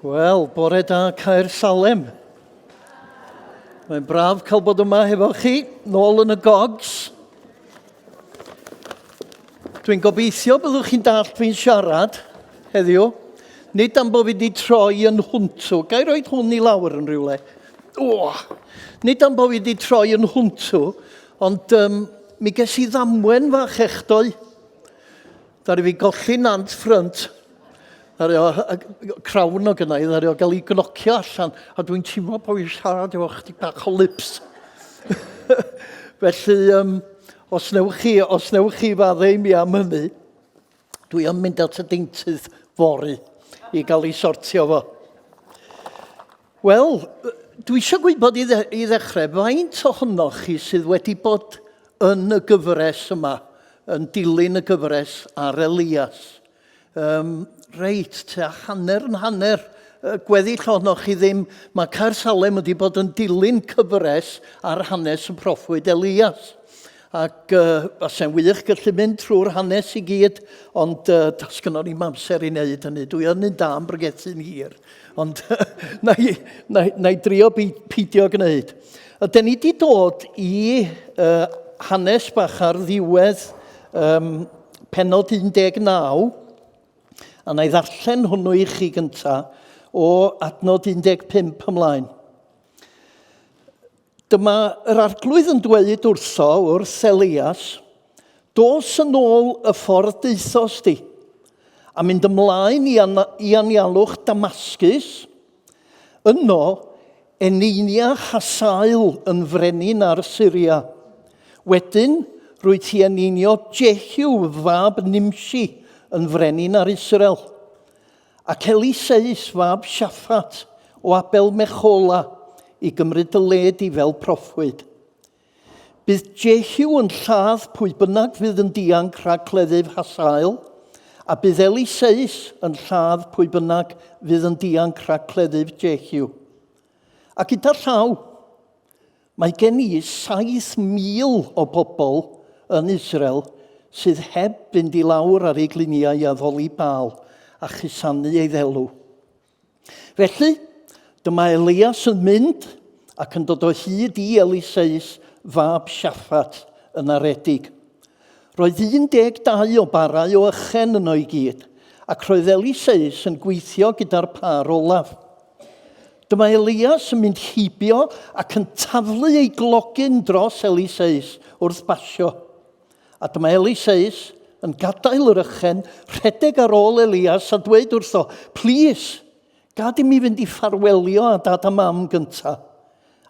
Wel, bore da Caer Salem. Mae'n braf cael bod yma hefo chi, nôl yn y gogs. Dwi'n gobeithio byddwch chi'n dallt fi'n siarad heddiw. Nid am bod fi wedi troi yn hwntw. Ga i roed hwn i lawr yn rhywle? O! Nid am bod fi wedi troi yn hwntw, ond um, mi ges i ddamwen fach echdoe. Ddaru fi golli nant ffrynt. Ddaru o, crawn o gynnau, ddaru o gael ei gnocio allan, a dwi'n teimlo bod fi'n siarad efo chdi bach o lips. Felly, um, os newch chi, os newch chi fadde i mi am hynny, dwi am mynd at y deintydd fory i gael ei sortio fo. Wel, dwi eisiau gwybod i, dde, i ddechrau, faint ohonoch chi sydd wedi bod yn y gyfres yma, yn dilyn y gyfres ar Elias? Um, reit, tua hanner yn hanner. Gweddill ohonoch chi ddim. Mae Caer Salem wedi bod yn dilyn cyfres ar hanes y proffwyd Elias. Ac uh, fase'n wych gallu mynd trwy'r hanes i gyd, ond uh, does gynnon ni'm amser i wneud hynny. Dwi yn un da am bregethu'n hir. Ond na i, na, na i drio peidio gwneud. Ydyn ni wedi dod i uh, hanes bach ar ddiwedd um, penod 19, a na i ddarllen hwnnw i chi gyntaf o adnod 15 ymlaen. Dyma yr arglwydd yn dweud wrtho, wrth Elias, Dos yn ôl y ffordd daethost di, a mynd ymlaen i, i anialwch Damascus. Yno, eneinia Hasael yn frenin ar Syria. Wedyn, rwy ti eneinio Jehu fab Nimshi yn frenin ar Israel. Ac Eliseus fab Siaffat o Abel Mechola i gymryd dy le di fel proffwyd. Bydd Jehu yn lladd pwy bynnag fydd yn dianc rhag cleddyf Hasael, a bydd Eliseus yn lladd pwy bynnag fydd yn dianc rhag cleddyf Jehu. A gyda llaw, Mae gen i 7,000 o bobl yn Israel sydd heb fynd i lawr ar eu gliniau i addoli Baal a chusanu ei ddelw. Felly, dyma Elias yn mynd ac yn dod o hyd i Eliseus fab Siaffat yn aredig. Roedd 12 o barau o ychen yno i gyd, ac roedd Eliseus yn gweithio gyda'r pâr olaf. Dyma Elias yn mynd heibio ac yn taflu ei glogyn dros Eliseus wrth basio. A dyma Eliseus yn gadael yr ychen, rhedeg ar ôl Elias a dweud wrtho, Plîs, gad i mi fynd i ffarwelio â dad a mam gynta,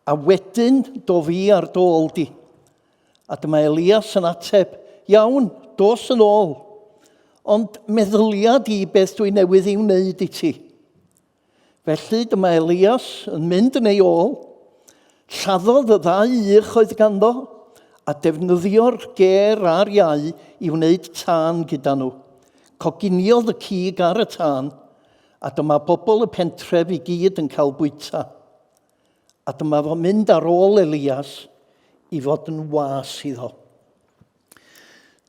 a wedyn do fi ar dôl di. A dyma Elias yn ateb, Iawn, dos yn ôl, ond meddylia di beth dwi newydd ei wneud i ti. Felly dyma Elias yn mynd yn ei ôl, lladdodd y ddau ych oedd ganddo, a defnyddio'r ger a'r iau i wneud tân gyda nhw. Coginiodd y cig ar y tân, a dyma bobl y pentref i gyd yn cael bwyta. A dyma fo'n mynd ar ôl Elias i fod yn was iddo.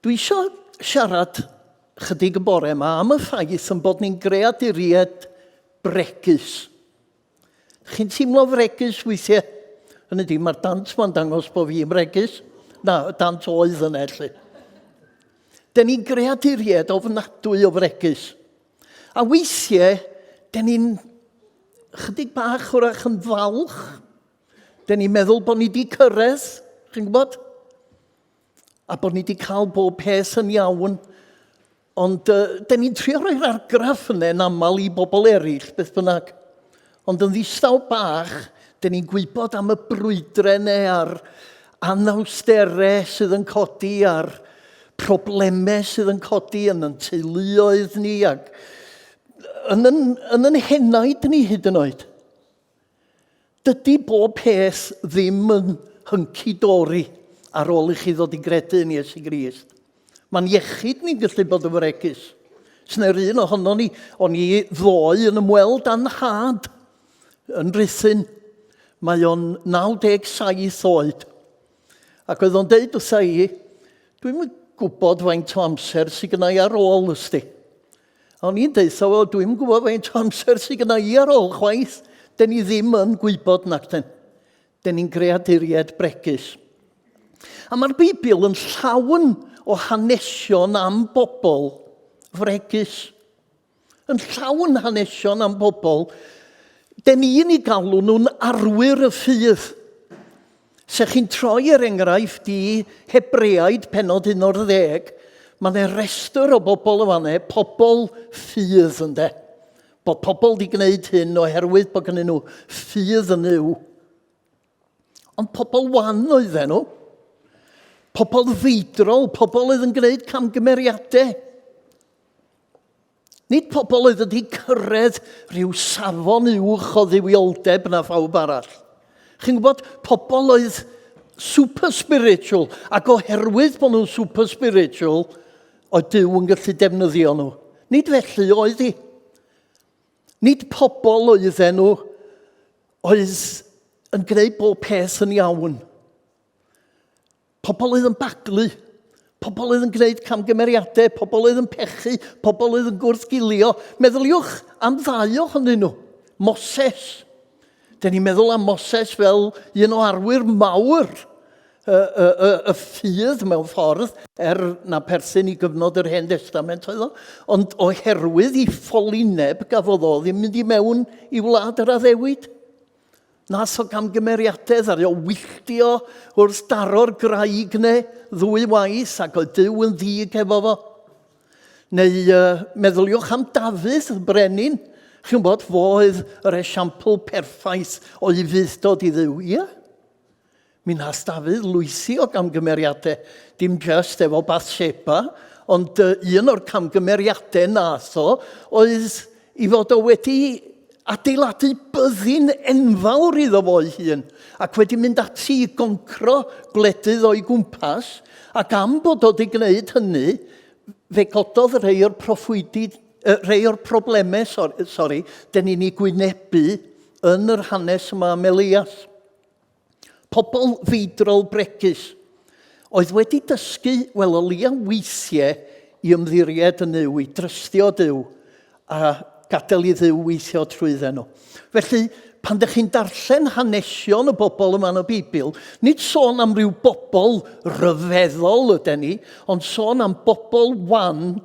Dwi eisiau siarad chydig y bore yma am y ffaith yn bod ni'n greaduriaid bregus. Chi'n teimlo fregus weithiau? Hynny di, mae'r dant ma'n dangos bod fi'n bregus. Na, y dant oedd yna, lle. Den ni'n greaduriaid ofnadwy o fregus. A weithiau, den ni'n chydig bach wrach yn falch. Den ni'n meddwl bod ni wedi cyrraedd, chi'n gwybod? A bod ni wedi cael bob peth yn iawn. Ond uh, den ni'n trio rhoi'r argraff yna yn aml i bobl eraill, beth bynnag. Ond yn ddistaw bach, den ni'n gwybod am y brwydre neu a'r anawsterau sydd yn codi a'r problemau sydd yn codi yn yn teuluoedd ni ac yn yn, yn, yn henaid ni hyd yn oed. Dydy bob peth ddim yn hunky-dory ar ôl i chi ddod i gredu yn Iesu Grist. Mae'n iechyd ni'n gallu bod yn fregus. Sna'r un ohono ni, o'n i ddoe yn ymweld â'n nhad yn Rhuthun. Mae o'n 97 oed. Ac oedd o'n deud wrtha i, dwi'm yn gwybod faint o amser sydd gynna i ar ôl, ysdi. O'n i'n deutha fo, dwi'm yn gwybod faint o amser sydd gyda i ar ôl chwaith. Den ni ddim yn gwybod nac den. Den ni'n greaduriaid bregus. A mae'r Beibl yn llawn o hanesion am bobl fregus. Yn llawn hanesion am bobl. Den ni'n ei galw nhw'n arwyr y ffydd. Se chi'n troi er enghraifft i Hebreaid penod 11, mae yna restr o bobl yn fanne, pobl ffydd ynde. Bod pobl wedi gwneud hyn oherwydd bod gynnyn nhw ffydd yn Nuw. Ond pobl wan oedden nhw. Pobl feidrol, pobl oedd yn gwneud camgymeriadau. Nid pobl oedd wedi cyrraedd rhyw safon uwch o dduwioldeb na phawb arall. Chi'n gwybod, pobl oedd super spiritual, ac oherwydd bod nhw'n super spiritual, oedd Duw yn gallu defnyddio nhw. Nid felly oedd hi. Nid pobl oedden nhw oedd yn gwneud bob peth yn iawn. Pobl oedd yn baglu, pobl oedd yn gwneud camgymeriadau, pobl oedd yn pechu, pobl oedd yn gwrthgilio. Meddyliwch am ddau ohonyn nhw. Moses. Dyn ni'n meddwl am Moses fel un o arwyr mawr y, y, y, y ffydd mewn ffordd, er na perthyn i gyfnod yr Hen Destament oedd o, ond oherwydd i ffolineb gafodd o ddim mynd i mewn i wlad yr addewid. Nath o gamgymeriadau, ddaru o wylltio wrth daro'r graig ne ddwy waith ac oedd Duw yn ddig efo fo. Neu uh, meddyliwch am Dafydd, y brenin. Chi'n gwybod, fo oedd yr esiampl perffaith o ufudd-dod i Dduw. Ie. Mi nath Dafydd lwythi o gamgymeriadau, dim just efo Bathsheba, ond un o'r camgymeriadau nath o oedd i fod o wedi adeiladu byddin enfawr iddo fo'i hun ac wedi mynd ati i goncro gwledydd o'i gwmpas, ac am bod o wedi gwneud hynny, fe gododd rhai o'r proffwydi, rhai o'r problemau, sori, sorry, dyn ni'n ei gwynebu yn yr hanes yma am Elias. Pobl feidrol bregus oedd wedi dysgu, wel o leia weithiau, i ymddiried yn Nuw, i drystio Duw, a gadael i Dduw weithio trwydden nhw. Felly, pan ydych chi'n darllen hanesion y bobl yma yn y Beibl, nid sôn am ryw bobl ryfeddol yden ni, ond sôn am bobl wan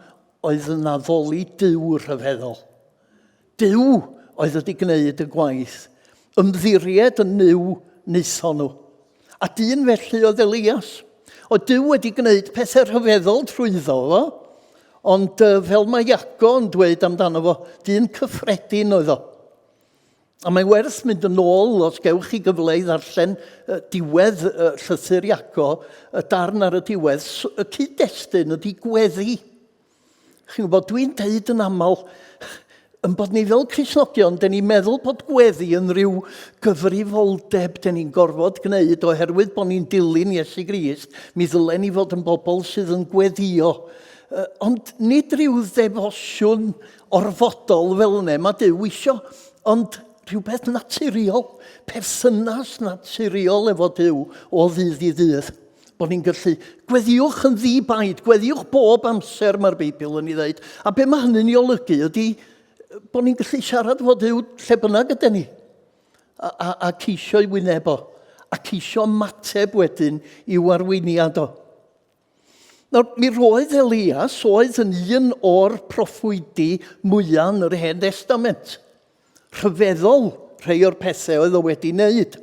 oedd yn addoli Duw rhyfeddol. Duw oedd wedi gwneud y gwaith. Ymddiried yn Nuw wnaethon nhw. A dyn felly oedd Elias. Oedd Duw wedi gwneud pethau rhyfeddol trwyddo fo, ond fel mae Iago yn dweud amdano fo, dyn cyffredin oedd o. A mae werth mynd yn ôl, os gewch chi gyfle i ddarllen diwedd llythyr Iago, y darn ar y diwedd, y cyd-destun ydy gweddi. Chi'n gwybod, dwi'n deud yn aml, yn bod ni fel Cristnogion, dyn ni'n meddwl bod gweddi yn rhyw gyfrifoldeb dyn ni'n gorfod gwneud oherwydd bod ni'n dilyn Iesu Grist, mi ddylen ni fod yn bobl sydd yn gweddio. Ond nid rhyw ddefosiwn orfodol fel yna, mae Duw isio, ond rhywbeth naturiol, perthynas naturiol efo Duw o ddydd i ddydd. Bod ni'n gallu, gweddïwch yn ddi-baid, gweddïwch bob amser mae'r Beibl yn ei ddeud. A be mae hynny'n ei olygu ydy bod ni'n gallu siarad fo Duw lle bynnag ydyn ni. A, a, a ceisio ei wyneb o. A ceisio ymateb wedyn i'w arweiniad o. Nawr, mi roedd Elias oedd yn un o'r proffwydi mwyaf yn yr Hen Destament. Rhyfeddol rhai o'r pethau oedd o wedi wneud.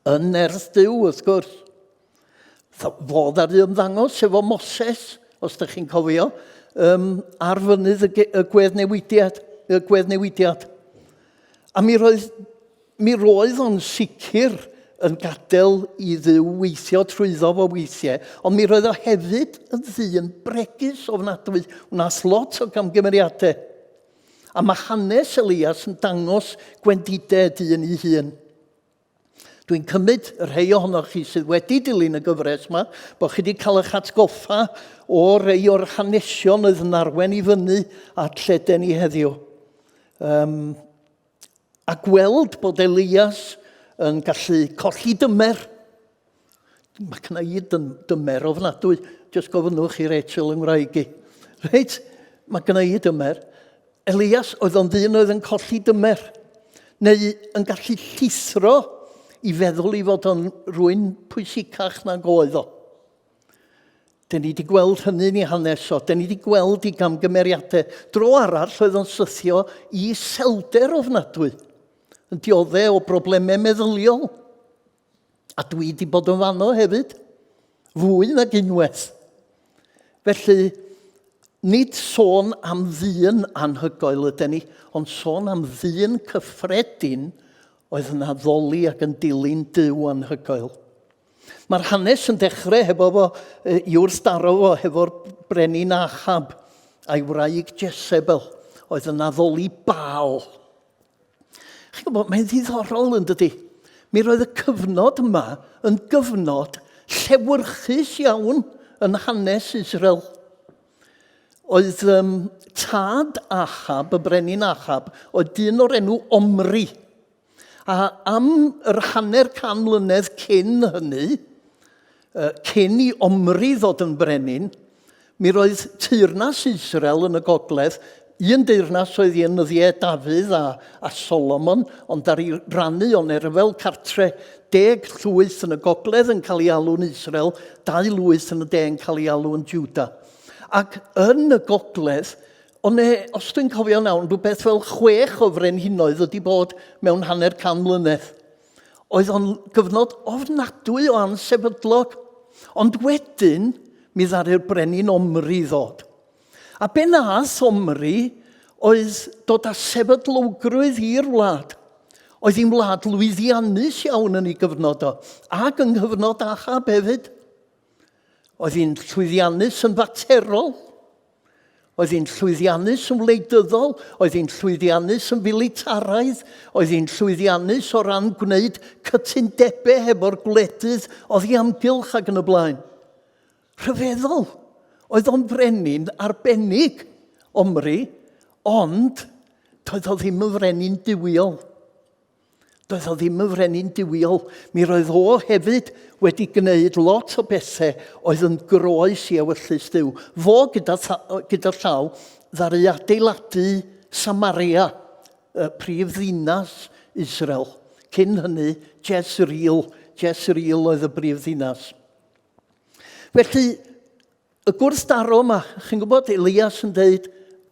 Yn nerth Duw, wrth gwrs. Fo ddaru ymddangos efo Moses, os ydych chi'n cofio, um, ar fynydd y, y gweddnewidiad. Y gweddnewidiad. A mi roedd, mi roedd o'n sicr yn gadael i Dduw weithio trwyddo fo weithiau, ond mi roedd o hefyd yn ddyn bregus ofnadwy, wnaeth lot o gamgymeriadau. A mae hanes Elias yn dangos gwendidau dyn ei hun. Dwi'n cymryd y rhai ohonoch chi sydd wedi dilyn y gyfres yma, bod chi wedi cael eich atgoffa o rei o'r hanesion oedd yn arwen i fyny at lle den ni heddiw. Um, a gweld bod Elias yn gallu colli dymer. Mae cynna i dymer ofnadwy. Jyst gofynnwch i Rachel yng Ngwraig i. Reit, mae gynna i dymer. Elias oedd o'n ddyn oedd yn colli dymer, neu yn gallu llithro i feddwl i fod o'n rwy'n pwysicach nag oedd o. Den ni wedi gweld hynny yn ei hanes o. Den ni wedi gweld i gamgymeriadau. Dro arall oedd o'n sythio i iselder ofnadwy, yn dioddef o broblemau meddyliol. A dwi wedi bod yn fanno hefyd, fwy nag unwaith. Felly, nid sôn am ddyn anhygoel ydyn ni, ond sôn am ddyn cyffredin oedd yn addoli ac yn dilyn Duw anhygoel. Mae'r hanes yn dechrau hefo fo, i wrthdaro fo hefo'r brenin Ahab a'i wraig Jezebel, oedd yn addoli Baal. Chi'n gwybod, mae'n ddiddorol yn dydy. Mi roedd y cyfnod yma yn gyfnod llewyrchus iawn yn hanes Israel. Oedd um, tad Ahab, y brenin Ahab, oedd dyn o'r enw Omri. A am yr hanner can mlynedd cyn hynny, cyn i Omri ddod yn brenin, mi roedd teyrnas Israel yn y gogledd, un deyrnas oedd i yn nyddiau Dafydd a, a Solomon, ond ar ei rannu o'n erfel cartre, deg llwyth yn y gogledd yn cael ei alw'n Israel, dau lwyth yn y de yn cael ei alw yn Juda. Ac yn y gogledd, Ond ne, os dwi'n cofio'n iawn, rhywbeth fel chwech o frenhinoedd wedi bod mewn hanner can mlynedd. Oedd o'n gyfnod ofnadwy o ansefydlog. Ond wedyn, mi ddaru'r brenin Omri ddod. A be nath Omri oedd dod â sefydlogrwydd i'r wlad. Oedd hi'n wlad lwyddiannus iawn yn ei gyfnod o, ac yng nghyfnod Ahab hefyd. Oedd hi'n llwyddiannus yn faterol. Oedd hi'n llwyddiannus yn wleidyddol, oedd hi'n llwyddiannus yn filitaraidd, oedd hi'n llwyddiannus o ran gwneud cytundebau hefo'r gwledydd oddi amgylch ac yn y blaen. Rhyfeddol. Oedd o'n frenin arbennig, Omri, ond doedd o ddim yn frenin duwiol. Doedd o ddim yn frenin duwiol. Mi roedd o hefyd wedi gwneud lot o bethau oedd yn groes i ewyllys Duw. Fo gyda, gyda llaw ddaru adeiladu Samaria, y prif ddinas Israel. Cyn hynny, Jezreel, Jezreel oedd y brif ddinas. Felly, Y gwrthdaro yma, chi'n gwybod, Elias yn dweud,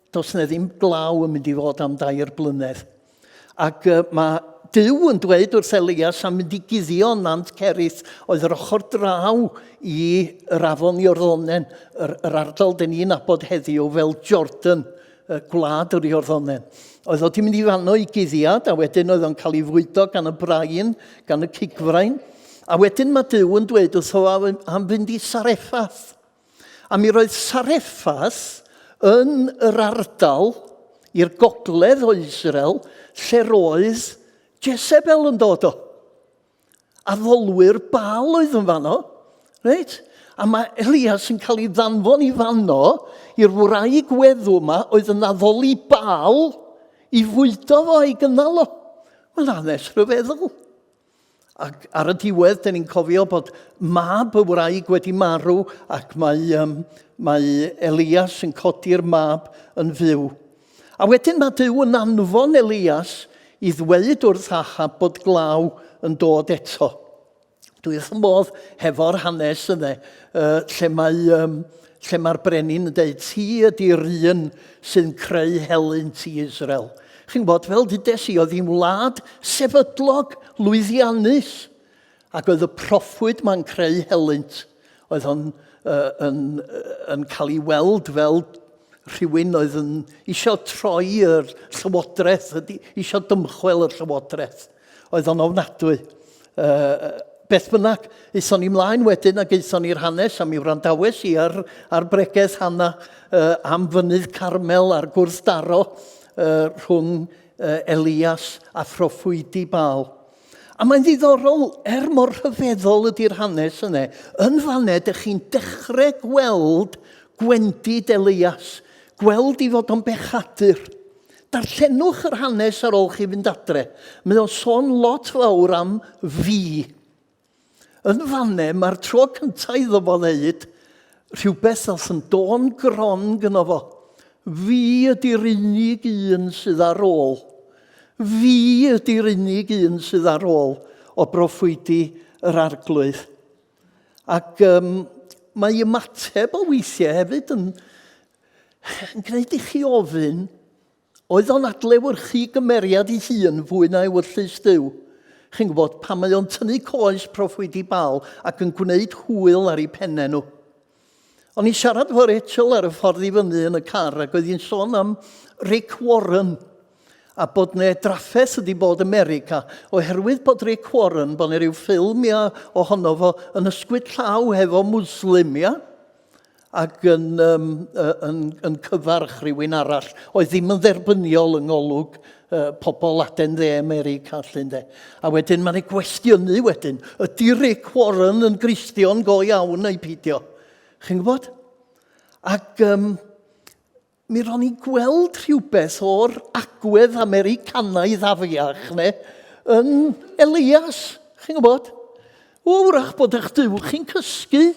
does yna ddim glaw yn mynd i fod am dair blynedd. Ac uh, mae Duw yn dweud wrth Elias am mynd i guddio yn Nant Cerith, oedd yr ochr draw i yr afon Iorddonen, yr, yr ardal dyn ni'n nabod heddiw fel Jordan, y gwlad yr Iorddonen. Oedd o di mynd i fanno i guddiad, a wedyn oedd o'n cael ei fwydo gan y brain, gan y cigfrain. A wedyn mae Duw yn dweud wrtho am fynd i Sareffath. A mi roedd Sareffath yn yr ardal i'r gogledd o Israel lle roedd Jezebel yn dod o. Addolwyr Baal oedd yn fanno. Reit? A mae Elias yn cael ei ddanfon i fanno i'r wraig weddw yma oedd yn addoli Baal i fwydo fo a'i gynnal o. Mae'n hanes rhyfeddol. Ac ar y diwedd, dyn ni'n cofio bod mab y wraig wedi marw ac mae, um, mae Elias yn codi'r mab yn fyw. A wedyn mae Duw yn anfon Elias i ddweud wrth Ahab bod glaw yn dod eto. Dwi wrth fy modd hefo'r hanes yna, uh, lle mae, um, lle mae'r brenin yn dweud, ti ydy'r un sy'n creu helynt i Israel. Chi'n gwybod, fel dydes i, oedd hi'n wlad sefydlog, lwyddiannus, ac oedd y proffwyd ma'n creu helynt, oedd o'n uh, yn, yn cael ei weld fel rhywun oedd yn eisiau troi yr llywodraeth, eisiau dymchwel y llywodraeth. Oedd o'n ofnadwy. Uh, beth bynnag, aethon ni mlaen wedyn ac aethon ni'r hanes a mi wrandawes i ar, ar bregeth Hanna uh, am fynydd Carmel a'r gwrthdaro uh, rhwng uh, Elias a phroffwydi Baal. A mae'n ddiddorol, er mor rhyfeddol ydy'r hanes yna, yn fanne, dych chi'n dechrau gweld gwendid Elias, gweld i fod o'n bechadur. Darllenwch yr hanes ar ôl chi fynd adre. Mae o'n sôn lot fawr am fi. Yn fanne, mae'r tro cyntaf iddo fo ddeud rhywbeth ddoth yn dôn gron gyno fo. Fi ydy'r unig un sydd ar ôl. Fi ydy'r unig un sydd ar ôl o broffwydi yr arglwydd. Ac um, mae ymateb o weithiau hefyd yn, yn gwneud i chi ofyn, oedd o'n adlewyrchu gymeriad ei hun fwy na ewyllys Duw? Chi'n gwybod, pan mae o'n tynnu coes proffwydi Baal ac yn gwneud hwyl ar eu pennau nhw. O'n i'n siarad efo Rachel ar y ffordd i fyny yn y car ac oedd hi'n sôn am Rick Warren a bod ne drafferth wedi bod America oherwydd bod Rick Warren, bod ne rhyw ffilm ia ohono fo yn ysgwyd llaw hefo Muslim ia ac yn, um, yn, yn cyfarch rhywun arall oedd ddim yn dderbyniol yng ngolwg uh, pobl aden dde America 'lly ynde. A wedyn mae'n ei gwestiynu wedyn, ydy Rick Warren yn Gristion go iawn neu peidio? Chi'n gwybod? Ac um, mi ro'n i'n gweld rhywbeth o'r agwedd Americanaidd afiach ne, yn Elias, chi'n gwybod? O, wrach bod eich duw chi'n cysgu.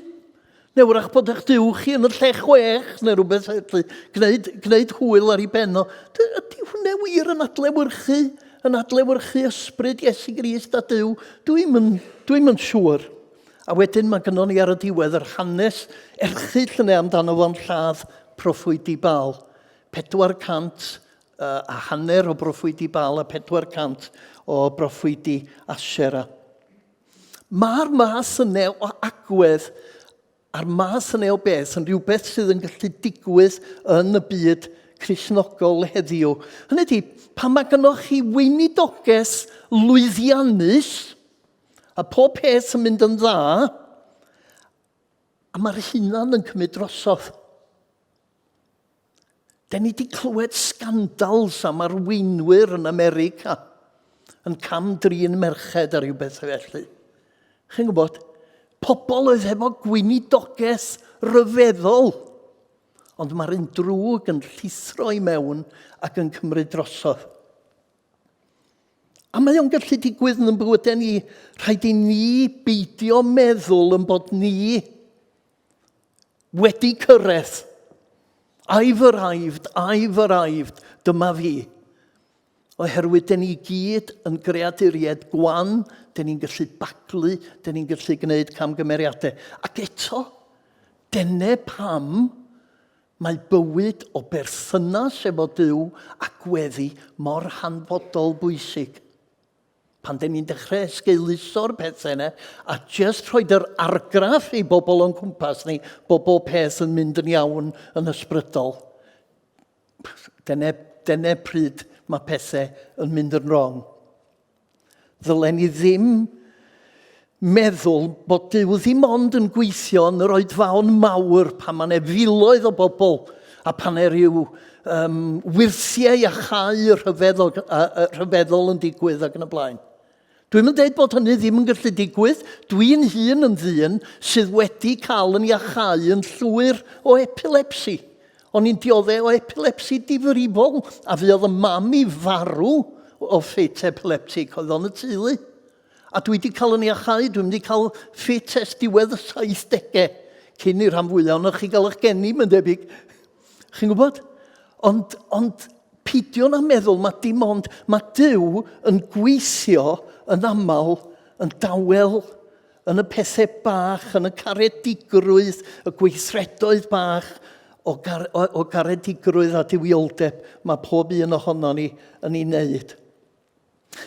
Neu wrach bod eich duw chi yn y lle chwech, neu rhywbeth felly. Gwneud, gwneud hwyl ar ei ben o. Ydy hwnna wir yn adlewyrchu, yn adlewyrchu ysbryd Iesu Grist a Duw? Dwi'm yn, dwi'm yn siŵr. A wedyn mae gynnon ni ar y diwedd yr hanes erchyll yna amdano fo'n lladd proffwydi Baal. 400 a hanner o broffwydi Baal a 400 o broffwydi Asherah. Mae'r math yna o agwedd a'r math yna o beth yn rhywbeth sydd yn gallu digwydd yn y byd Cristnogol heddiw. Hynny ydy, pan mae gynnwch chi weinidogaeth lwyddiannus a pob peth yn mynd yn dda, a mae'r hunan yn cymryd drosodd. Den ni wedi clywed scandals am arweinwyr yn America yn cam-drin merched a rhyw bethau felly. Chi'n gwybod, pobl oedd hefo gweinidogaeth ryfeddol, ond mae'r un drwg yn llithro i mewn ac yn cymryd drosodd. A mae o'n gallu digwydd yn bywydau ni. Rhaid i ni beidio meddwl yn bod ni wedi cyrraedd. I've arrived, I've arrived, dyma fi. Oherwydd dyn ni gyd yn greaduriaid gwan, dyn ni'n gallu baglu, dyn ni'n gallu gwneud camgymeriadau. Ac eto, dyna pam mae bywyd o berthynas efo Duw a gweddi mor hanfodol bwysig. Pan dyn ni'n dechrau esgeuluso'r pethau yna a jyst rhoi yr argraff i bobl o'n cwmpas ni bod bob peth yn mynd yn iawn yn ysbrydol, dyna, dyna pryd mae pethau yn mynd yn wrong. Ddylen ni ddim meddwl bod Duw ddim ond yn gweithio yn yr oedfaon mawr pan mae yna filoedd o bobl a pan yna rhyw um, wyrthiau a chau rhyfeddol, a, rhyfeddol yn digwydd ac yn y blaen. Dwi'n yn dweud bod hynny ddim yn gallu digwydd. Dwi'n hun yn ddyn sydd wedi cael yn iachau yn llwyr o epilepsi. O'n i'n dioddef o epilepsi difrifol a fuodd y mam i farw o ffit epileptig oedd o'n y teulu. A dwi wedi cael yn iachau, dwi'n wedi cael ffit ers diwedd y 70au, cyn i'r rhan fwyaf ohonoch chi gael eich geni, mae'n debyg. Chi'n gwybod? Ond, ond peidio na meddwl, mae dim ond, mae Duw yn gweithio yn aml, yn dawel, yn y pethau bach, yn y caredigrwydd, y gweithredoedd bach o, gar, o, o garedigrwydd a duwioldeb mae pob un ohono ni yn ei wneud.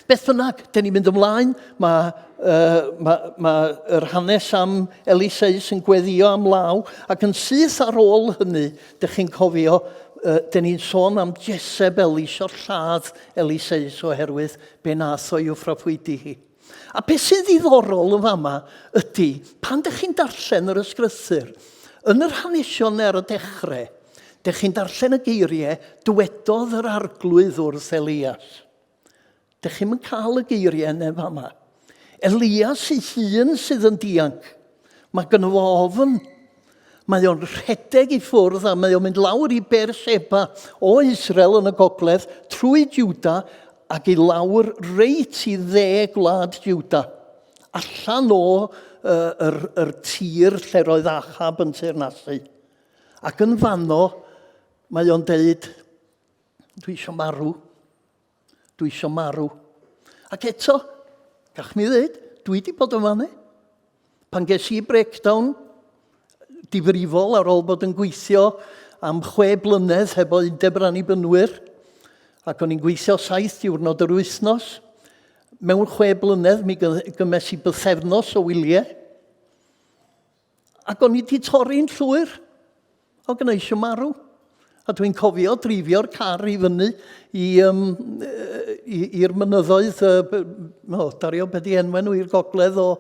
Beth bynnag, dyn ni'n mynd ymlaen, mae, uh, mae, mae yr hanes am Eliseus yn gweddio am law, ac yn syth ar ôl hynny, dych chi'n cofio, uh, dyn ni'n sôn am Jezebel isio lladd Eliseus oherwydd be nath o i'w phroffwydi hi. A beth sy'n ddiddorol yn fama ydy, pan dych chi'n darllen yr ysgrythur, yn yr hanesion ar y dechrau, dych chi'n darllen y geiriau, dywedodd yr arglwydd wrth Elias. Dych chi'm yn cael y geiriau yna fama. Elias ei hun sydd yn dianc. Mae gynno fo ofn. Mae o'n rhedeg i ffwrdd a mae o'n mynd lawr i Beersheba o Israel yn y gogledd trwy Juda ac i lawr reit i dde gwlad Juda. Allan o uh, yr, yr tir lle roedd Ahab yn teyrnasu. Ac yn fanno, Mae o'n deud, dwi eisiau marw. Dwi eisiau marw. Ac eto, gach mi ddweud, dwi wedi bod yn fannu. Pan ges i breakdown difrifol ar ôl bod yn gweithio am chwe blynedd hefo undeb yr annibynwyr, ac o'n i'n gweithio saith diwrnod yr wythnos, mewn chwe blynedd mi gymes i bythefnos o wyliau. Ac o'n i 'di torri'n llwyr. O gynna eisiau marw. A dwi'n cofio dreifio'r car i fyny i, um, i'r mynyddoedd, uh, oh, dario beth i enw nhw, i'r gogledd o,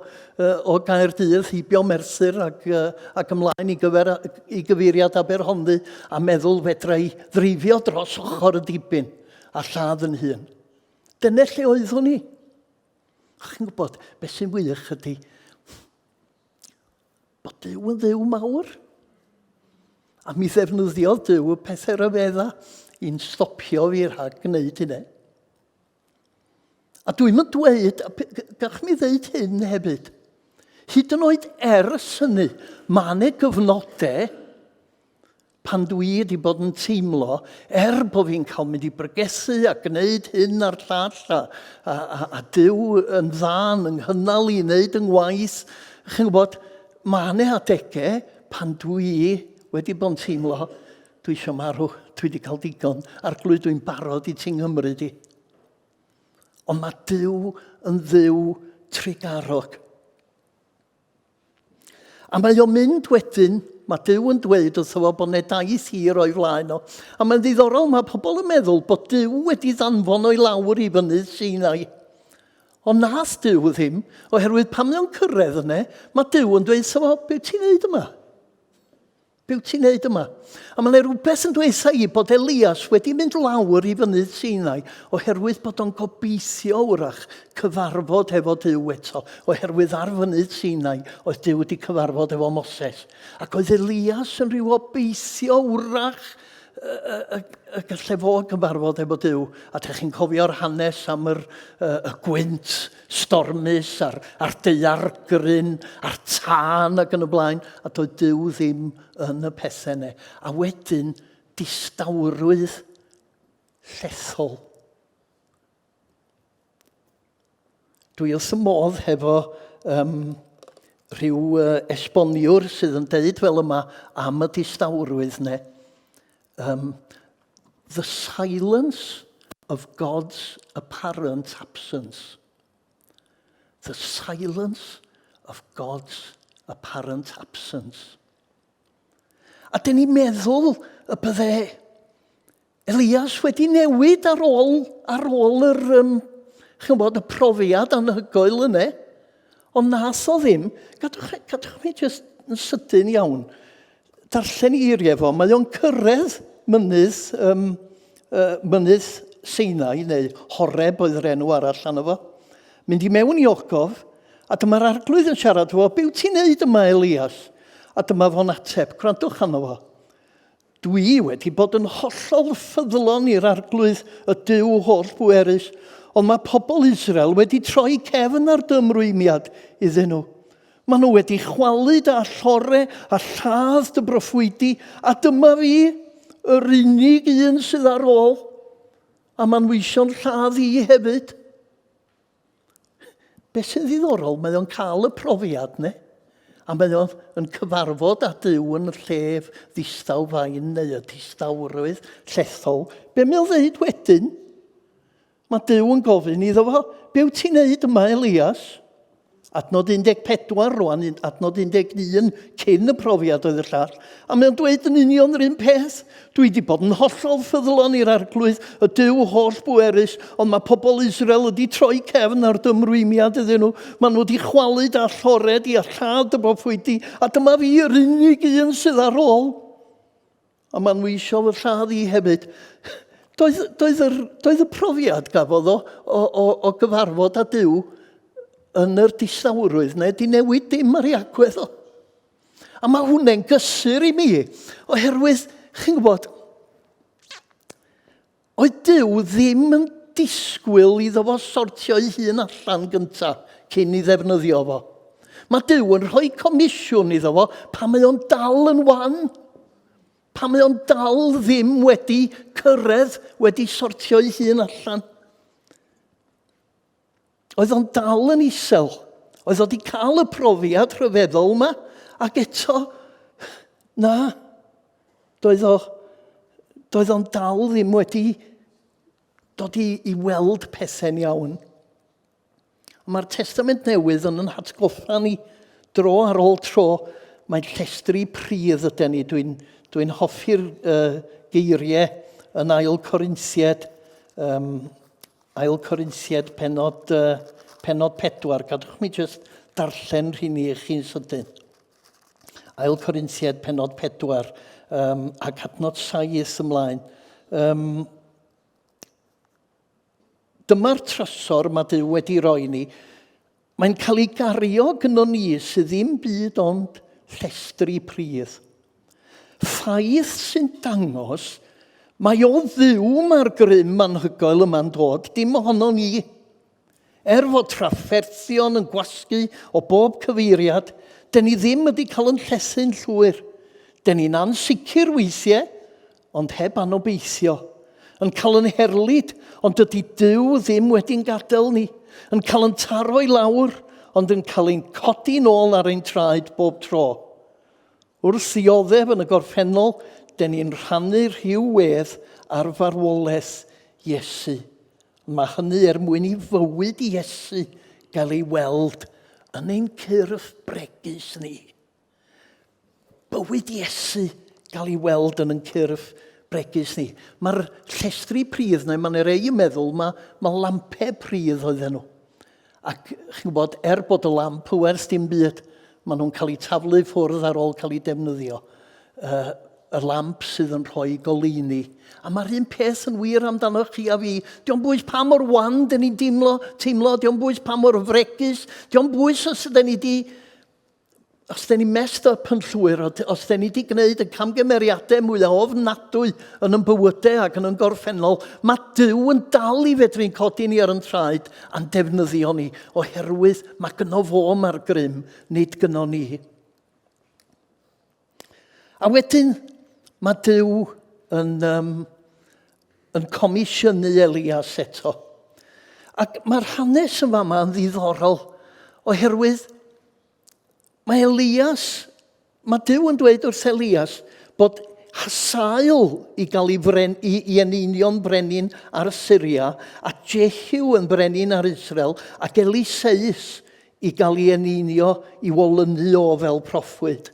uh, o Gaerdydd, heibio Merthyr ac, uh, ac ymlaen i, gyfer, i gyfeiriad Aberhonddu a meddwl fedra i ddreifio dros ochr y dibyn a lladd yn hun. Dyna lle oeddwn i. Chi'n gwybod, beth sy'n wych ydy Bod Duw yn Dduw mawr. A mi ddefnyddiodd Duw y pethau rhyfedda i'n stopio fi rhag gwneud hynny. A dwi'n mynd dweud, gallwch mi ddeud hyn hefyd, hyd yn oed ers hynny, mae yna gyfnodau pan dwi wedi bod yn teimlo, er bod fi'n cael mynd i bregethu a gwneud hyn a'r llall, a, a, a, a Duw yn dda yn nghynnal i wneud yng ngwaith, chi'n gwybod, mae yna adegau pan dwi wedi bod yn teimlo, dwi eisiau marw, dwi wedi cael digon, arglwydd dwi'n barod i ti nghymryd i. Ond mae Duw yn Dduw trugarog. A mae o'n mynd wedyn, mae Duw yn dweud wrtho fo bod 'ne daith hir o'i flaen o. A mae'n ddiddorol, mae pobl yn meddwl bod Duw wedi ddanfon o'i lawr i fynydd Sinai. Ond nath Duw ddim, oherwydd pan mae o'n cyrraedd yna, mae Duw yn dweud wrtho fo, be ti'n neud yma? Be wyt ti'n neud yma? A mae yna rhywbeth yn dweud i bod Elias wedi mynd lawr i fynydd Sinai oherwydd bod o'n gobeithio wrach cyfarfod hefo Duw eto, oherwydd ar fynydd Sinai oedd Duw wedi cyfarfod efo Moses. Ac oedd Elias yn rhyw obeithio wrach y, y, y gallai fo gyfarfod efo Duw. A dych chi'n cofio'r hanes am yr, y, y gwynt stormus a'r, a'r daeargryn a'r tân ac yn y blaen, a doedd Duw ddim yn y pethau yna. A wedyn, distawrwydd llethol. Dwi wrth y modd hefo um, rhyw uh, esboniwr sydd yn deud fel yma am y distawrwydd ne. Um, the silence of God's apparent absence. The silence of God's apparent absence. A dyn ni'n meddwl y bydde Elias wedi newid ar ôl, ar ôl yr, um, chymod, y profiad anhygoel yna. Ond nath o ddim. Gadwch, gadwch mi jyst yn sydyn iawn. Darllen i eiriau fo. Mae o'n cyrraedd mynydd, um, uh, mynydd Sinai, neu Horeb oedd yr enw arall arno fo. Mynd i mewn i ogof, a dyma'r arglwydd yn siarad fo, be wyt ti'n neud yma, Elias? A dyma fo'n ateb, gwrandwch arno fo. Dwi wedi bod yn hollol ffyddlon i'r Arglwydd, y Duw holl bwerus, ond mae pobl Israel wedi troi cefn ar dy ymrwymiad iddyn nhw. Maen nhw wedi chwalu dy allore a lladd dy broffwydi, a dyma fi, yr unig un sydd ar ôl, a maen nhw eisiau'n lladd i hefyd. Be sy'n ddiddorol, mae o'n cael y profiad ne, a mae o'n cyfarfod â Duw yn y llef ddistaw fain neu y distawrwydd llethol. Be mae o'n ddeud wedyn? Mae Duw yn gofyn iddo fo, be wyt ti'n neud yma, Elias? Adnod 14 rwan, adnod 11 cyn y profiad oedd y llall. A mae'n dweud yn union yr un peth. Dwi wedi bod yn hollol ffyddlon i'r arglwydd, y Duw holl bwerus, ond mae pobl Israel wedi troi cefn ar dymrwymiad iddyn nhw. Maen nhw wedi chwalu dy allore di a lladd dy broffwydi, a dyma fi yr unig un sydd ar ôl. A maen nhw eisiau fy lladd i hefyd. Doedd, doedd, yr, doedd y profiad gafodd o, o, o, o gyfarfod â Duw yn yr distawrwydd neu di newid dim ar ei agwedd o. A mae hwnna'n gysur i mi, oherwydd, chi'n gwybod, Oedd Duw ddim yn disgwyl iddo fo sortio'i hun allan gynta cyn i ddefnyddio fo. Mae Duw yn rhoi comisiwn iddo fo pan mae o'n dal yn wan. Pam mae o'n dal ddim wedi cyrraedd, wedi sortio'i hun allan? Oedd o'n dal yn isel. Oedd o wedi cael y profiad rhyfeddol yma, ac eto, na, doedd o, doedd o'n dal ddim wedi dod i, i weld pethau'n iawn. Mae'r Testament Newydd yn yn hatgoffa ni dro ar ôl tro mae llestri pridd ydy ni. Dwi'n dwi hoffi'r uh, geiriau yn Ail Corinthiad, um, Ail Corinthiad penod, uh, penod 4. Gadwch mi jyst darllen rhini i chi'n sydyn. Ail Corinthiad penod 4 um, ac adnod 7 ymlaen. Um, dyma'r trysor mae Duw wedi roi ni. Mae'n cael ei gario gynnon ni sydd ddim byd ond llestri pridd. Ffaith sy'n dangos mae o Dduw mae'r grym anhygoel yma'n dod, dim ohono ni. Er fod trafferthion yn gwasgu o bob cyfeiriad, dyn ni ddim wedi cael yn llethu'n llwyr. Dyn ni'n ansicr weithiau, ond heb anobeithio. Yn cael yn herlid, ond dydy Duw ddim wedi'n gadael ni. Yn cael yn taro i lawr, ond yn cael ein codi'n ôl ar ein traed bob tro. Wrth ddioddef yn y gorffennol, dyn ni'n rhannu rhyw wedd ar farwolaeth Iesu. Mae hynny er mwyn i fywyd Iesu gael ei weld yn ein cyrff bregus ni. Bywyd Iesu gael ei weld yn ein cyrff bregus ni. Mae'r llestri pridd neu mae'n rei yn meddwl mae, mae lampau pridd oedden nhw. Ac chi'n gwybod, er bod y lamp yn werth dim byd, maen nhw'n cael eu taflu ffwrdd ar ôl cael eu defnyddio. Uh, y lamp sydd yn rhoi goleuni. A mae'r un peth yn wir amdano chi a fi. Dio'n bwys pa mor wan dyn ni'n teimlo, teimlo, dio'n bwys pa mor fregus, dio'n bwys os ydyn ni di os dyn ni messed up yn llwyr, os dyn ni wedi gwneud y camgymeriadau mwyaf ofnadwy yn yn bywydau ac yn yn gorffennol, mae Duw yn dal i fedru'n codi ni ar yn traed a'n defnyddio ni, oherwydd mae gyno fo mae'r grym, nid gyno ni. A wedyn, mae Duw yn, um, yn comisiynu Elias eto. Ac mae'r hanes yn fama yn ddiddorol, oherwydd Mae Elias, mae Duw yn dweud wrth Elias bod Hasael i gael ei, fren, i, i eneinio'n brenin ar Syria, a Jehu yn brenin ar Israel, ac Eliseus i gael ei eneinio i olynu o fel proffwyd.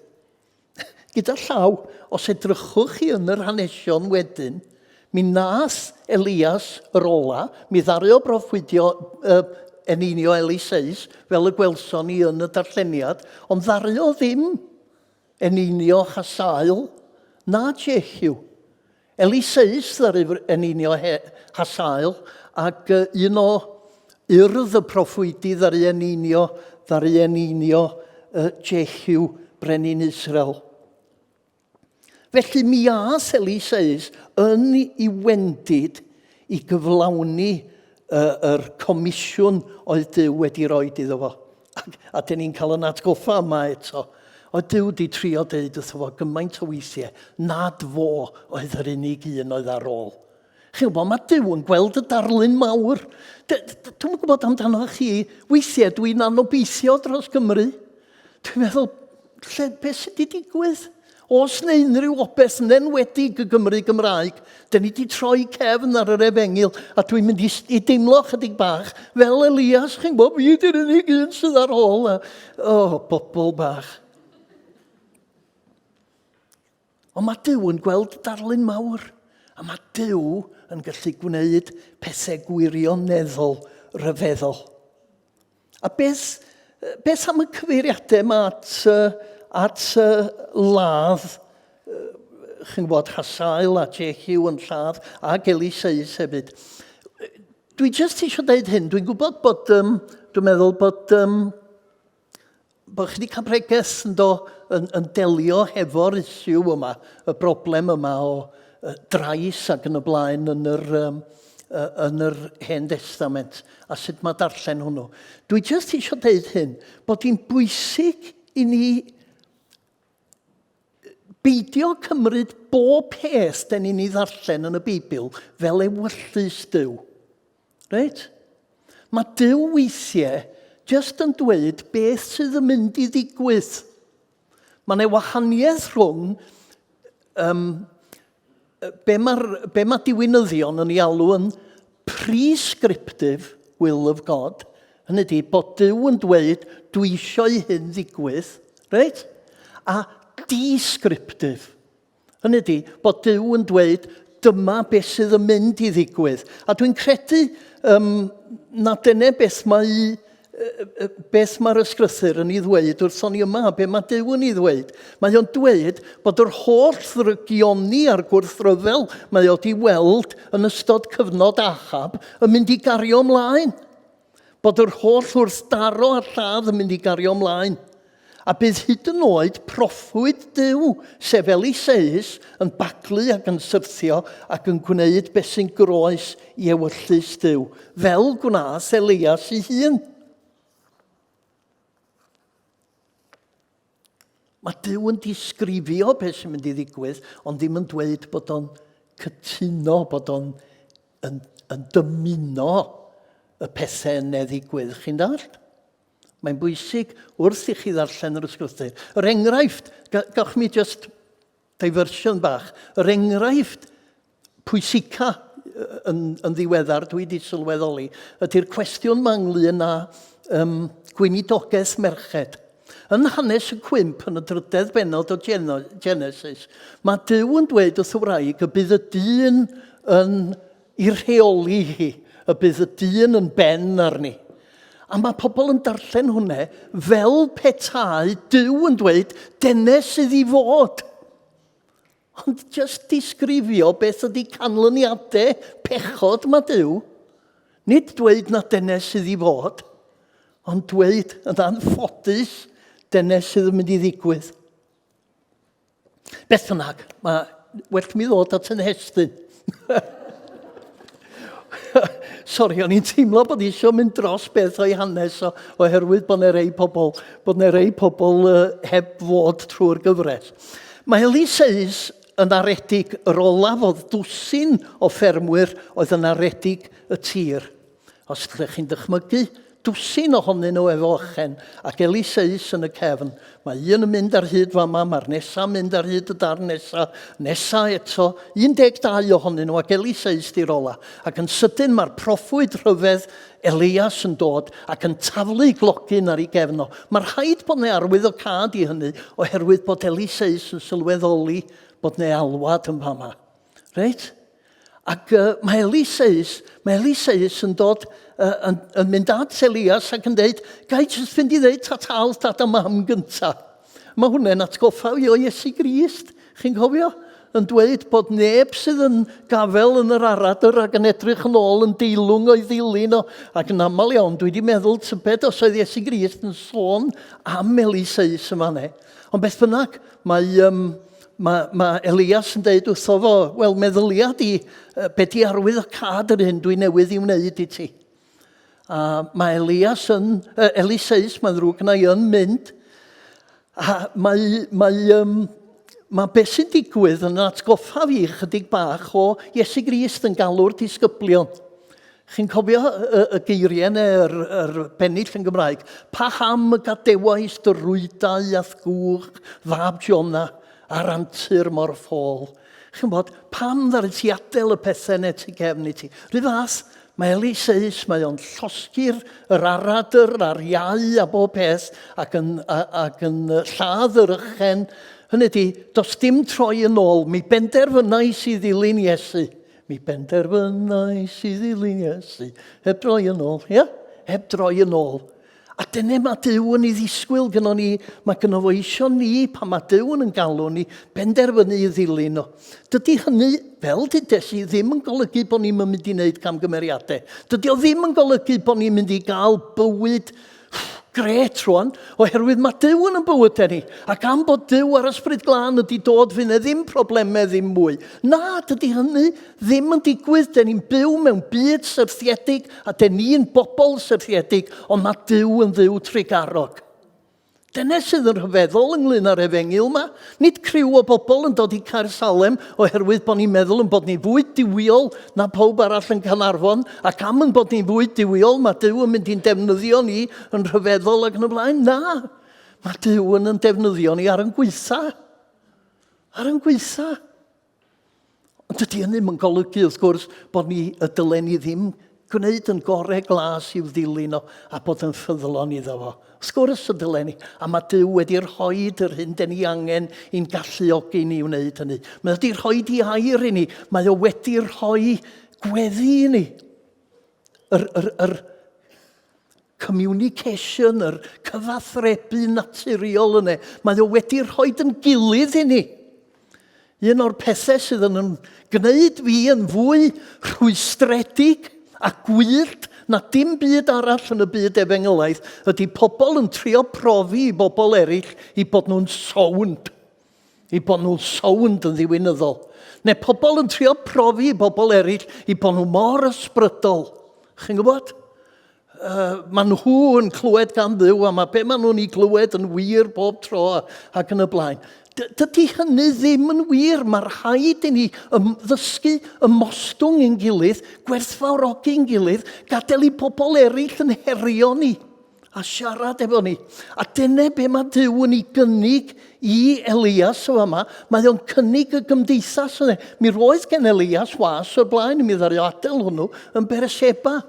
Gyda llaw, os edrychwch chi yn yr hanesion wedyn, mi nath Elias yr ola, mi ddaru o broffwydio uh, eneinio Eliseus, fel y gwelson ni yn y darlleniad, ond ddaru o ddim eneinio Hasael na Jehu. Eliseus ddaru eneinio Hasael, ac un o urdd y proffwydi ddaru eneinio, ddaru eneinio Jehu, brenin Israel. Felly mi ath Eliseus yn ei wendid i gyflawni yr comisiwn oedd Duw wedi roi iddo fo. Ac, a dyn ni'n cael yn atgoffa yma eto. Oedd Duw wedi trio deud wrtho fo gymaint o weithiau nad fo oedd yr unig un oedd ar ôl. Chi'n gwybod, mae Duw yn gweld y darlun mawr. Dwi'n gwybod amdano chi, weithiau dwi'n anobeithio dros Gymru. Dwi'n meddwl, lle, beth sydd wedi digwydd? Os neu unrhyw obeth, yn enwedig y Gymru Gymraeg, dyn ni wedi troi cefn ar yr efengyl, a dwi'n mynd i, i deimlo chydig bach fel Elias, chi'n gwybod, fi ydy'r unig un sydd ar ôl. A, oh, bobl bach. Ond mae Duw yn gweld darlun mawr, a mae Duw yn gallu gwneud pethau gwirioneddol rhyfeddol. A beth, beth am y cyfeiriadau yma at, at ladd, chi'n gwybod, Hasael a Jehu yn lladd, ac Eliseus hefyd. Dwi jyst eisiau dweud hyn, dwi'n gwybod bod, um, dwi'n meddwl bod, um, bod chi wedi cael pregeth yn, do, yn, yn delio hefo'r issue yma, y broblem yma o drais ac yn y blaen yn yr, um, yn yr Hen Destament a sut mae darllen hwnnw. Dwi jyst eisiau deud hyn, bod hi'n bwysig i ni Beidio cymryd bob peth den ni'n ei ddarllen yn y Beibl fel ewyllys Duw. Reit? Mae Duw weithiau jyst yn dweud beth sydd yn mynd i ddigwydd. Mae yna wahaniaeth rhwng um, be mae'r be mae diwinyddion yn ei alw yn prescriptive will of God, hynny ydy bod Duw yn dweud dwi eisiau i hyn ddigwydd, reit? A descriptive, hynny ydy bod Duw yn dweud dyma beth sydd yn mynd i ddigwydd. A dwi'n credu um, na dyna beth mae beth mae'r ysgrythur yn ei ddweud wrthon ni yma, be mae Duw yn ei ddweud. Mae o'n dweud bod yr holl ddrygioni a'r gwrthryfel mae o wedi weld yn ystod cyfnod Ahab yn mynd i gario ymlaen. Bod yr holl wrthdaro a lladd yn mynd i gario ymlaen. A bydd hyd yn oed proffwyd Duw, sef Eliseus, yn baglu ac yn syrthio ac yn gwneud beth sy'n groes i ewyllys Duw, fel gwnaeth Elias ei hun. Mae Duw yn disgrifio beth sy'n mynd i ddigwydd, ond ddim yn dweud bod o'n cytuno, bod o'n yn, yn dymuno y pethau yna ddigwydd. Chi'n dallt? Mae'n bwysig wrth i chi ddarllen yr ysgrythur. Yr enghraifft, gawch mi just diversion bach, yr enghraifft pwysica yn, yn ddiweddar dwi wedi sylweddoli ydy'r cwestiwn ma ynglyn â um, gweinidogaeth merched. Yn hanes y cwymp yn y drydedd bennod o Genesis, mae Duw yn dweud wrth y wraig y bydd y dyn yn i rheoli hi, y bydd y dyn yn ben arni. A mae pobl yn darllen hwnna fel petai Duw yn dweud, dyna sydd i fod. Ond just disgrifio beth ydy canlyniadau pechod mae Duw. Nid dweud na dyna sydd i fod, ond dweud yn anffodus dyna sydd yn mynd i ddigwydd. Beth bynnag, mae well mi ddod at yn hestyn. Sori, o'n i'n teimlo bod eisiau mynd dros beth o'i hanes o, oherwydd bod yna rei pobl, bod yna rei pobl uh, heb fod trwy'r gyfres. Mae Eliseus yn aredig yr olaf o ddwsin o ffermwyr oedd yn aredig y tir. Os ydych chi'n dychmygu, dwsin ohonyn nhw efo ychen ac Eliseus yn y cefn. Mae un yn mynd ar hyd fama, mae'r nesaf yn mynd ar hyd y darn nesaf, nesa eto, 12 ohonyn nhw ac Eliseus di'r ola. Ac yn sydyn mae'r proffwyd rhyfedd Elias yn dod ac yn taflu glogyn ar ei gefn o. Mae rhaid bod 'na arwyddocâd i hynny oherwydd bod Eliseus yn sylweddoli bod 'na alwad yn fama. Reit? Ac uh, mae Eliseus, mae Eliseus yn dod, uh, yn, yn mynd at Elias ac yn dweud, gai jyst fynd i ddeud ta-ta wrth dad a mam gynta. Mae hwnna'n atgoffa fi o Iesu Grist, chi'n cofio? Yn dweud bod neb sydd yn gafel yn yr aradr ac yn edrych yn ôl yn deilwng o'i ddilyn o. Ac yn aml iawn, dwi wedi meddwl tybed os oedd Iesu Grist yn sôn am Eliseus yma ne. Ond beth bynnag, mae, um, mae, mae Elias yn deud wrtho fo, wel, meddylia di, be di arwydd o cad yr hyn dwi newydd i wneud i ti. A mae Elias yn, uh, Eliseus, mae'n ddrwg na i, yn mynd. A mae, mae, um, mae beth sy'n digwydd yn atgoffa fi chydig bach o Iesu Grist yn galw'r disgyblion. Chi'n cofio y, y geiriau neu'r yr bennill yn Gymraeg? Paham y gadewais dy rwydau a'th gwch, fab Jona, ar antur mor ffôl? Chi'n bod, pam ddaru ti adael y pethau neu ti gefn i ti? Rhy fath, mae Eliseus, mae o'n llosgi'r yr aradr a'r iau a bob peth ac yn, a, ac yn lladd yr ychen. Hynny ydi, does dim troi yn ôl, mi benderfynais i ddilyn Iesu. Mi benderfynais i ddilyn Iesu, heb droi yn ôl, ia? Heb droi yn ôl. A dyna mae Duw yn ei ddisgwyl gyno ni, mae gyno fo eisiau ni, pan mae Duw yn galw ni, benderfynu i ddilyn o. Dydy hynny, fel dudes i, ddim yn golygu bod ni'n mynd i wneud camgymeriadau. Dydy o ddim yn golygu bod ni'n mynd i gael bywyd Grêt rwan, oherwydd mae Duw yn yn bywydau ni. Ac am bod Duw a'r Ysbryd Glân ydi dod, fydd yna ddim problemau ddim mwy. Na, dydy hynny ddim yn digwydd. Den ni'n byw mewn byd syrthiedig a den ni'n bobl syrthiedig, ond mae Duw yn Dduw trugarog. Dyna sydd yn rhyfeddol ynglyn â'r efengyl yma. Nid criw o bobl yn dod i Caersalem oherwydd bod ni'n meddwl yn bod ni fwy duwiol na pawb arall yn Caernarfon, ac am yn bod ni'n fwy duwiol, mae Duw yn mynd i'n defnyddio ni yn rhyfeddol ac yn y blaen. Na, mae Duw yn yn defnyddio ni ar yn gweitha. Ar yn gweitha. Ond dydy hynny ddim yn golygu, wrth gwrs, bod ni y dylen ni ddim gwneud yn gorau glas i'w ddilyn o a bod yn ffyddlon iddo fo. Wrth gwrs y dylen ni. A mae Duw wedi rhoi yr hyn den ni angen i'n galluogi ni wneud hynny. Mae wedi rhoi di air i ni. Mae o wedi rhoi gweddi i ni. Yr, yr, yr communication, yr cyfathrebu naturiol yna. Mae o wedi rhoi yn gilydd i ni. Un o'r pethau sydd yn gwneud fi yn fwy rhwystredig a gwyllt na dim byd arall yn y byd efengylaidd ydy pobl yn trio profi i bobl eraill i bod nhw'n sownd. I bod nhw'n sownd yn ddiwinyddol. Neu pobl yn trio profi i bobl eraill i bod nhw mor ysbrydol. Chi'n gwybod? Uh, maen nhw yn clywed gan Dduw a mae be maen nhw'n ei glywed yn wir bob tro ac yn y blaen. Dydy hynny ddim yn wir. Mae rhaid i ni ddysgu ymostwng ein gilydd, gwerthfawrogi'n gilydd, gadael i bobl eraill yn herio ni a siarad efo ni. A dyna be mae Duw yn ei gynnig i Elias o yma. Mae o'n cynnig y gymdeithas yna. Mi roedd gen Elias was o'r blaen, mi ddaru adael hwnnw yn Beersheba.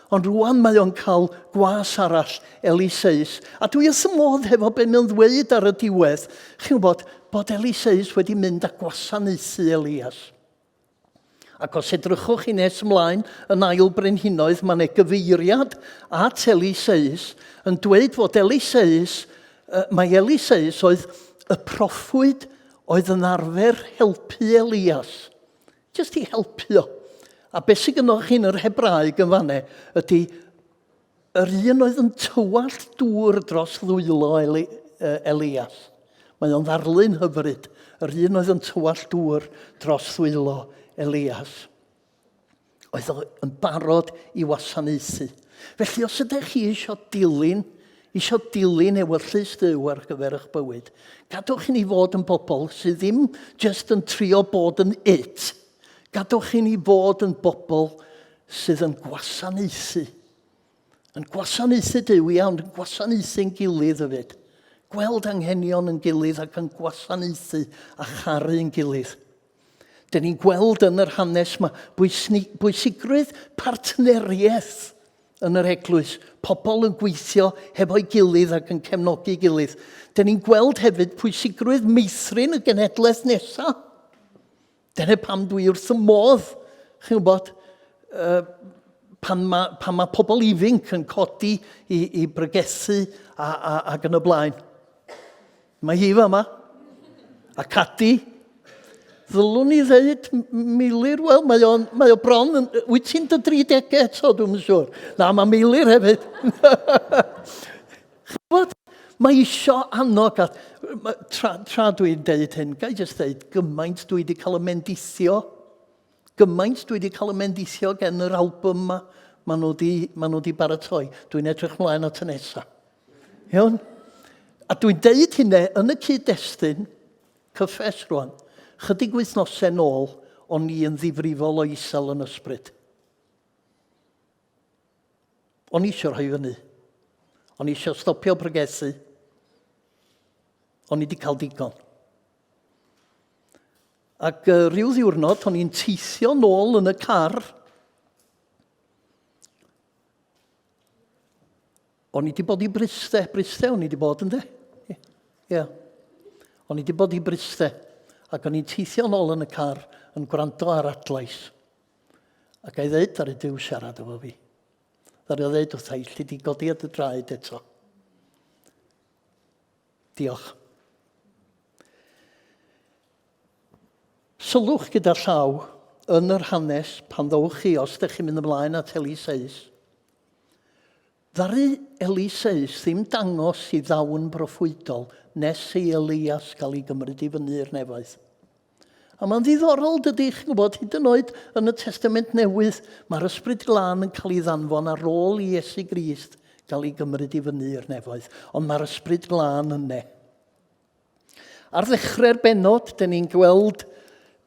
Ond rwan mae o'n cael gwas arall, Eliseus. A dwi wrth y modd hefo be mae'n ddweud ar y diwedd. Chi'n gwybod, bod Eliseus wedi mynd a gwasanaethu Elias. Ac os edrychwch chi nes ymlaen yn ail brenhinoedd, mae yna gyfeiriad at Eliseus yn dweud fod Eliseus, mae Eliseus oedd y proffwyd oedd yn arfer helpu Elias. Jyst i helpu o. A beth sydd gynnwch chi yn yr Hebraeg yn fanne ydy yr un oedd yn tywallt dŵr dros ddwylo Eli, Elias. Mae o'n ddarlun hyfryd. Yr un oedd yn tywallt dŵr dros ddwylo Elias. Oedd o'n barod i wasanaethu. Felly os ydych chi eisiau dilyn, eisiau dilyn ewyllys Duw ar gyfer eich bywyd, gadwch i ni fod yn bobl sydd ddim jyst yn trio bod yn it. Gadwch i ni fod yn bobl sydd yn gwasanaethu. Yn gwasanaethu Duw, iawn, yn gwasanaethu'n gilydd hefyd. Gweld anghenion yn gilydd ac yn gwasanaethu a charu'n gilydd. Dyn ni'n gweld yn yr hanes yma bwysigrwydd partneriaeth yn yr eglwys, pobl yn gweithio hefo'i gilydd ac yn cefnogi gilydd. Dyn ni'n gweld hefyd pwysigrwydd meithrin y genhedlaeth nesaf. Dyna pam dwi wrth y modd, chi'n gwybod, uh, pan mae, pan mae pobl ifinc yn codi i, i brygethu a, a, ac yn y blaen. Mae hi fa yma. A Cadi. Ddylwn i ddeud Meilir, wel, mae, o'n, mae o bron, yn, wyt ti'n dy 30 eto, dwi'n yn siŵr. Na, mae Meilir hefyd. Chybod, mae isio annog, a tra, tra dwi'n deud hyn, gai jyst deud gymaint dwi wedi cael y mendithio, gymaint dwi wedi cael y mendithio gen yr album yma, maen nhw wedi, maen nhw wedi baratoi. Dwi'n edrych mlaen at y nesaf. Iawn? A dwi'n deud hynny yn y cyd-destun, cyffes rwan, chydig wythnosau nôl, o'n i yn ddifrifol o isel yn ysbryd. O'n i eisiau rhoi fyny. O'n i eisiau stopio pregethu. O'n i wedi cael digon. Ac uh, rhyw ddiwrnod, o'n i'n teithio nôl yn y car. O'n i wedi bod i Bryste, Bryste o'n i wedi bod ynddo? Ie. Yeah. O'n i wedi bod i Bryste, ac o'n i'n teithio nôl yn y car yn gwrando ar adlais. Ac a'i ddeud ar y Duw siarad efo fi. Ddaru o ddeud wrtha i, lle di godi ar dy draed eto. Diolch. Sylwch gyda llaw yn yr hanes pan ddowch chi, os ydych chi'n mynd ymlaen at Eliseus, Ddaru Eliseus ddim dangos i ddawn broffwydol nes i Elias gael ei gymryd i fyny i'r nefoedd. A mae'n ddiddorol, dydy, chi'n gwybod, hyd yn oed yn y Testament Newydd, mae'r Ysbryd Glân yn cael ei ddanfon ar ôl i Iesu Grist gael ei gymryd i fyny i'r nefoedd, ond mae'r Ysbryd Glân yne. Ar ddechrau'r bennod, dyn ni'n gweld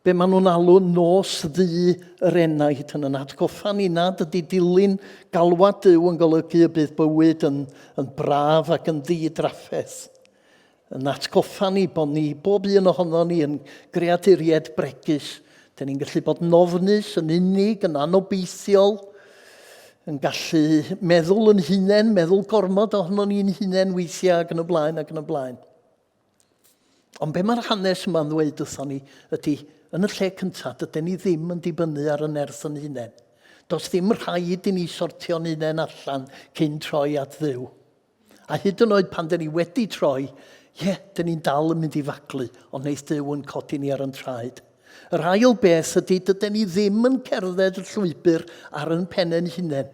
be maen nhw'n alw nos ddu yr enaid yn yn atgoffa ni nad ydy dilyn galwad Duw yn golygu y bydd bywyd yn, yn braf ac yn ddi-drafferth. Yn atgoffa ni bod ni, bob un ohono ni, yn greaduriaid bregus. Dyn ni'n gallu bod yn ofnus, yn unig, yn anobeithiol, yn gallu meddwl yn hunain, meddwl gormod ohono ni'n hunain weithiau ac yn y blaen ac yn y blaen. Ond be mae'r hanes yma'n ddweud wrthon ni ydy, yn y lle cyntaf, dydyn ni ddim yn dibynnu ar y nerth yn hunain. Does ddim rhaid i ni sortio'n hunain allan cyn troi at Dduw. A hyd yn oed pan dyn ni wedi troi, ie, yeah, dyn ni'n dal yn mynd i faglu, ond wneith Duw yn codi ni ar yn traed. Yr ail beth ydy, dydyn ni ddim yn cerdded y llwybr ar yn pen ein hunain.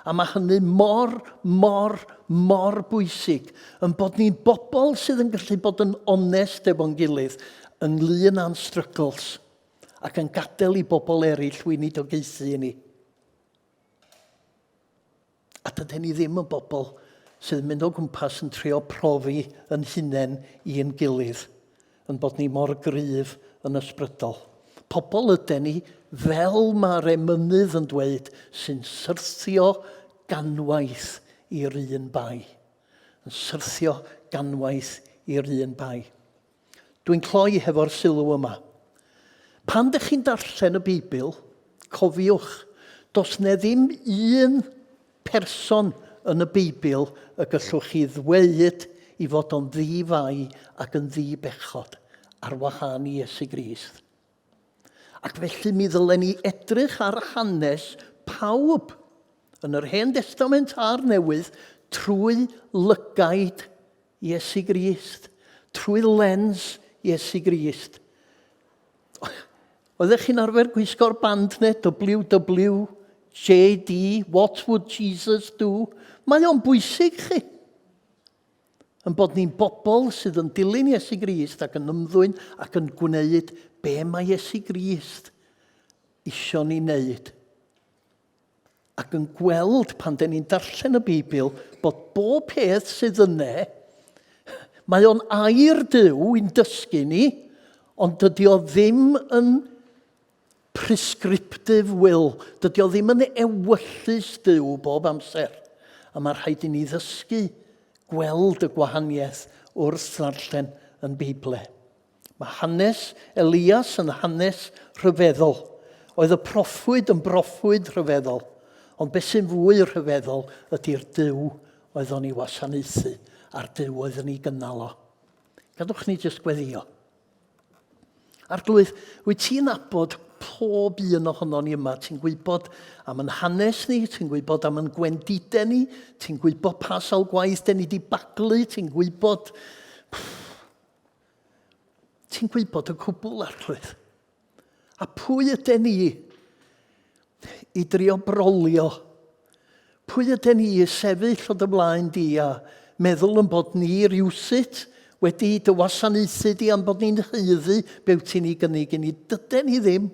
A mae hynny mor, mor, mor bwysig, yn bod ni'n bobl sydd yn gallu bod yn onest efo'n gilydd ynglyn â'n struggles ac yn gadael i bobl eraill weinidogaethu i ni. A dydyn ni ddim yn bobl sydd yn mynd o gwmpas yn trio profi yn hunain i'n gilydd, yn bod ni mor gryf yn ysbrydol. Pobl yden ni, fel mae'r emynydd yn dweud, sy'n syrthio ganwaith i'r un bai. Yn syrthio ganwaith i'r un bai. Dwi'n cloi hefo'r sylw yma. Pan dych chi'n darllen y Beibl, cofiwch, does 'ne ddim un person yn y Beibl y gallwch chi ddweud i fod o'n ddi-fai ac yn ddi-bechod, ar wahân i Iesu Grist. Ac felly mi ddylen ni edrych ar hanes pawb yn yr Hen Destament a'r Newydd trwy lygaid Iesu Grist, trwy lens Iesu Grist. Oeddech chi'n arfer gwisgo'r band ne? WWJD, What Would Jesus Do? Mae o'n bwysig chi. Yn bod ni'n bobl sydd yn dilyn Iesu Grist ac yn ymddwyn ac yn gwneud be mae Iesu Grist isio ni wneud. Ac yn gweld pan dyn ni'n darllen y Beibl bod bob peth sydd yne, mae o'n air Duw i'n dysgu ni, ond dydy o ddim yn prescriptive will. Dydy o ddim yn ewyllys Duw bob amser. A mae rhaid i ni ddysgu gweld y gwahaniaeth wrth ddarllen yn Beibl. Mae hanes Elias yn hanes rhyfeddol. Oedd y proffwyd yn broffwyd rhyfeddol. Ond beth sy'n fwy rhyfeddol ydy'r Duw oedd o'n ei wasanaethu a'r Duw oedd yn ei gynnal o. Gadwch ni jyst gweddio. Arglwydd, wyt ti'n nabod pob un ohonon ni yma. Ti'n gwybod am yn hanes ni, ti'n gwybod am yn gwendidau ni, ti'n gwybod pa sawl gwaith den ni wedi baglu, ti'n gwybod... Ti'n gwybod y cwbl, Arglwydd. A pwy yden ni i drio brolio? Pwy yden ni i sefyll o dy flaen di a meddwl yn bod ni rywsut wedi dy wasanaethu di a'n bod ni'n haeddu be wyt ti'n ei gynnig i ni? Dyden ni ddim.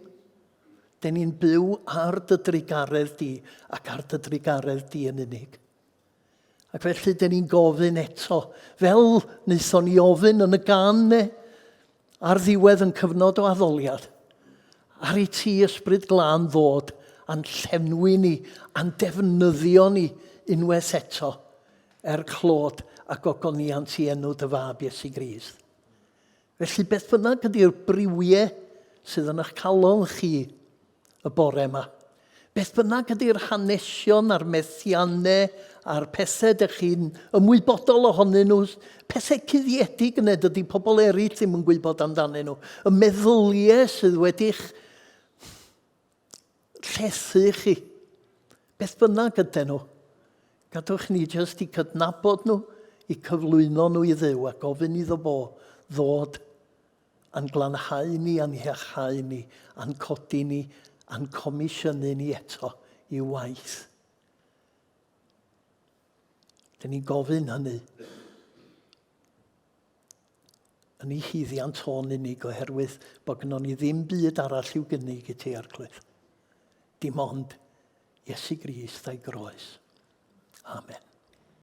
Den ni'n byw ar dy drugaredd di ac ar dy drugaredd di yn unig. Ac felly, dyn ni'n gofyn eto, fel wnaethon ni ofyn yn y gan ne, ar ddiwedd yn cyfnod o addoliad, ar i ti ysbryd glân ddod a'n llenwi ni, a'n defnyddio ni unwaith eto, er clod a gogoniant i enw dy fab Iesu Grist. Felly beth bynnag ydy'r briwiau sydd yn eich calon chi y bore yma, beth bynnag ydy'r hanesion a'r methiannau a'r pethau dych chi'n ymwybodol ohonyn nhw, pethau cuddiedig yna dydy pobl eraill ddim yn gwybod amdanyn nhw, y meddyliau sydd wedi'ch llethu chi, beth bynnag ydyn nhw, gadwch ni jyst i cydnabod nhw, i cyflwyno nhw i Dduw a gofyn iddo fo ddod a'n glanhau ni, a'n hiachau ni, a'n codi ni, a'n comisiynu ni eto i'w waith. Dyn ni'n gofyn hynny yn ei haeddiant o'n unig oherwydd bod gynnon ni ddim byd arall i'w gynnig i ti, Arglwydd. Dim ond Iesu Grist a'i groes. Amen.